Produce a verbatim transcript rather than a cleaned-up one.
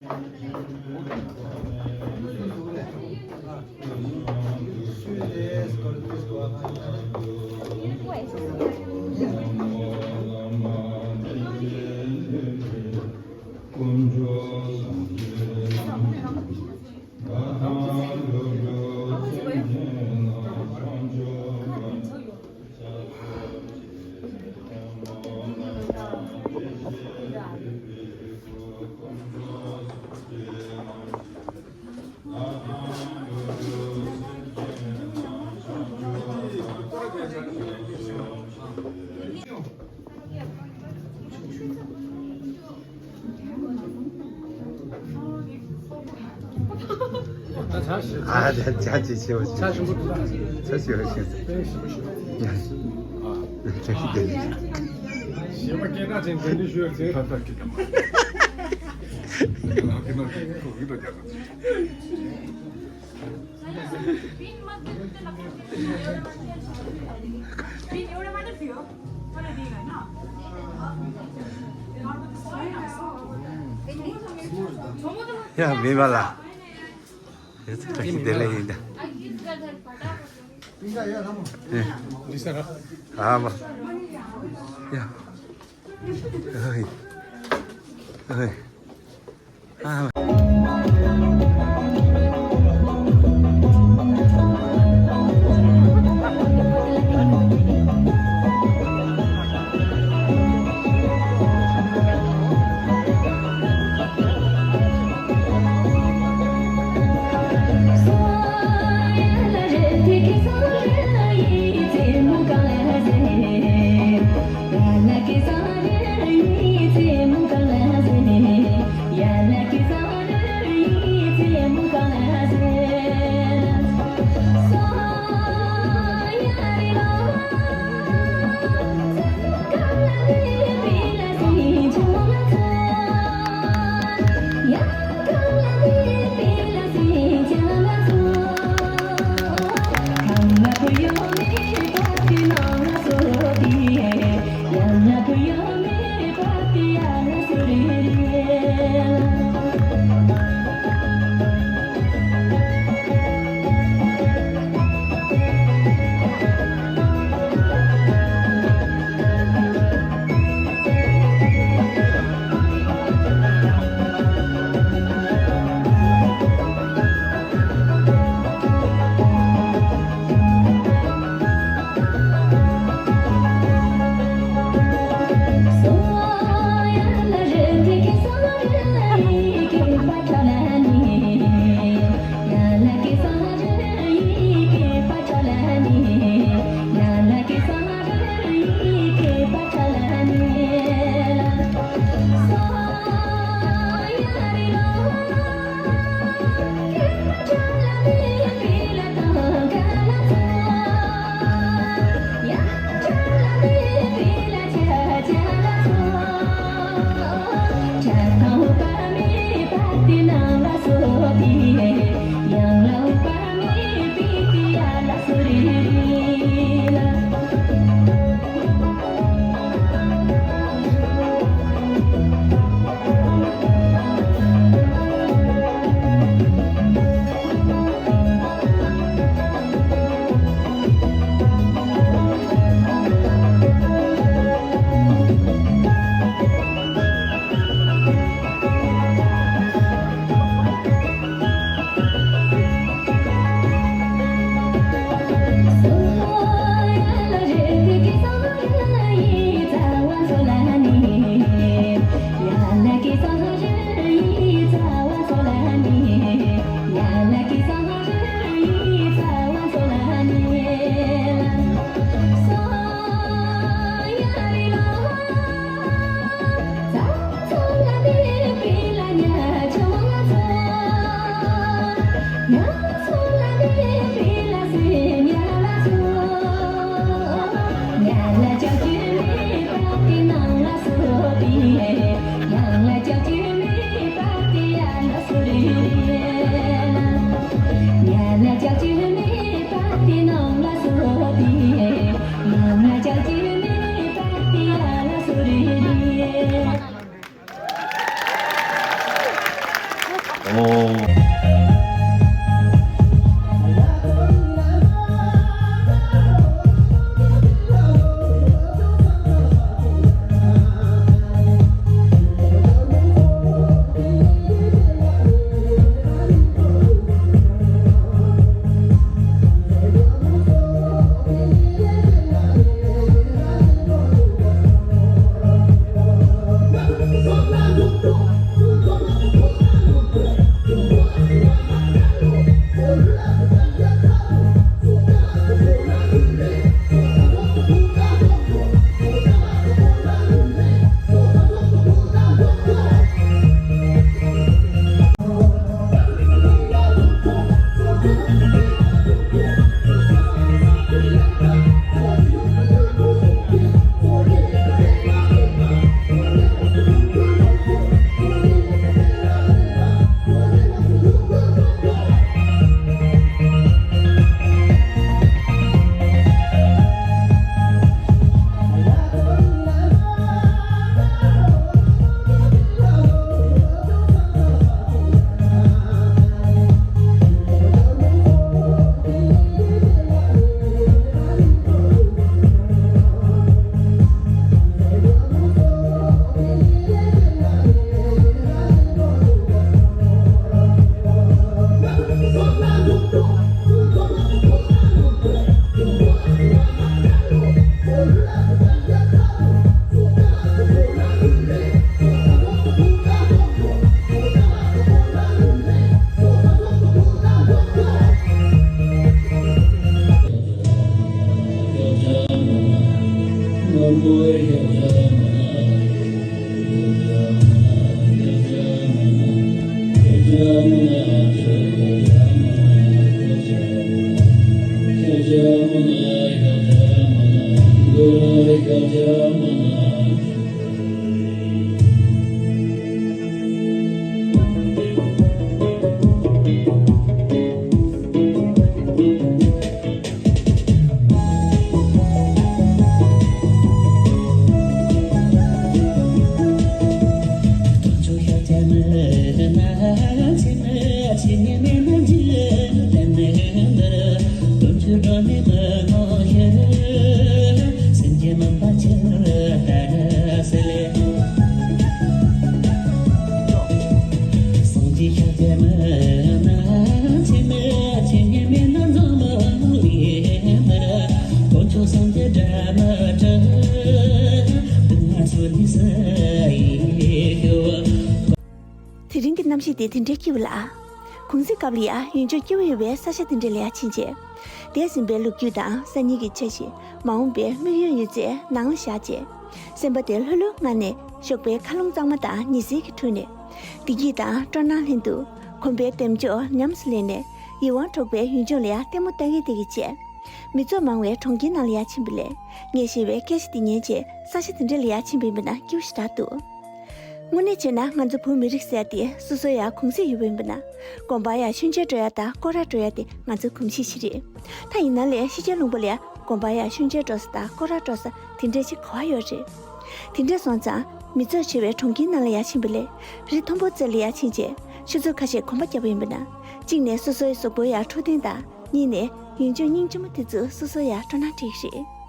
ཨ་ད་ཇ་ཅི་ཆེ་བ་ཆེ། ཇ་ཆེན་པོ་འདུག་ཇ་ཆེ་བ་ཆེ། ཇ་ཆེ་བ་ཆེ། ཞེས་པ་སྐད་གྲགས་ཅན་དེ་འདྲ་ཞུ་ཡོད་ཚེ། ད་ལྟ་སྐད་གྲགས་མ་ཡ་མི་མ་ལ། ཡ་ཚེ་བཀྲ་ཤིས་བདེ་ལེགས་ཡིན་ད། ཨ་མ། ཡ། ཨ་ཧི། ཨ་ཧི། ཨ། དེ་རིང་གི་གནམ་གཤིས་དེ་དེ་འདྲའི་སྐྱིད་པོ་ལ། གུང་གསེང་སྐབས་ལ་ཡ་ཡུལ་ལྗོངས་སྐྱིད་པོ་ཡོད་པའི་ས་ཆ་དེ་འདྲ་ལ་ཡ་ཕྱིན་རྗེས། འདས་ཟིན་པའི་ལོ་རྒྱུས་དང་སང་ཉིན་གྱི་འཆར་གཞི། མ་འོངས་པའི་དམིགས་ཡུལ་ཡོད་ཚད་ནང་ལ་བཞག་རྗེས། སེམས་པ་དེ་ལྷོད་ལྷོད་ངང་ནས་ཞོགས་པའི་མཁའ་རླུང་གཙང་མ་དང་ཉི་ཟེར་གྱི་ཁྲོད་ནས། བདེ་སྐྱིད་དང་སྤྲོ་སྣང་ལྷན་དུ། གོམ་པའི་འདེམས་འཇོག་ཉམས་སུ་ལེན་ནས། ཡིད་དབང་འཕྲོག་པའི་ཡུལ་ལྗོངས་ལ་ཡ་ལྟད་མོ་ལྟ་མཁན་དེ་གི་བཅས། མི་ཚོགས་མང་བའི་གྲོང་ཁྱེར་ནང་ལ་ཡ་ཕྱིན་པ་ལས། ངས་ཞེས་པའི་སྐད་ཆ་དེ་ཉན་རྗེས་ས་ཆ་དེ་འདྲ་ལ་ཡ་ཕྱིན་པ་ཡིན་པ་ན་སྐྱིད་པོ་ཞེ་དྲག་འདུག་དངོས་གནས་བྱས་ན་ང་ཚོ་བོད་མི་རིགས་ཟེར་ཡ་དེ་སོ་སོ་ཡ་གུང་གསེང་ཡོད་པ་ཡིན་པ་ན། དགོན་པ་ཡ་མཆོད་མཇལ་འགྲོ་ཡ་དང་སྐོར་ར་འགྲོ་ཡ་དེ་ང་ཚོའི་གོམས་གཤིས་ཤིག་རེད། ད་ཡིན་ན་ལས་ཕྱི་རྒྱལ་ལུང་པ་ལ་ཡ་དགོན་པ་ཡ་མཆོད་མཇལ་འགྲོ་ས་དང་སྐོར་ར་འགྲོ་ས་དེ་འདྲ་ཅིག་ག་བ་ཡོད་རེད། དེ་འདྲ་སོང་ཙང་མི་ཚོགས་ཆེ་བའི་གྲོང་ཁྱེར་ནང་ལ་ཡ་ཕྱིན་པ་ལས། རི་མཐོན་པོ་རྩེ་ལ་ཡ་ཕྱིན་རྗེས་ཆུ་ཚོད་ཁ་ཤས་གོམ་པ་བརྒྱབ་པ་ཡིན་པ་ན། གཅིག་ནས་སོ་སོའི་གཟུགས་པོ་ཡ་འཕྲོད་བསྟེན་དང་། གཉིས་ནས་ཡུལ་ལྗོངས་སྙིང་རྗེ་མོ་དེ་ཚོ་སོ་སོ་ཡ་སྤྲོ་སྣང་སྤྲད་ཀྱི་རེད།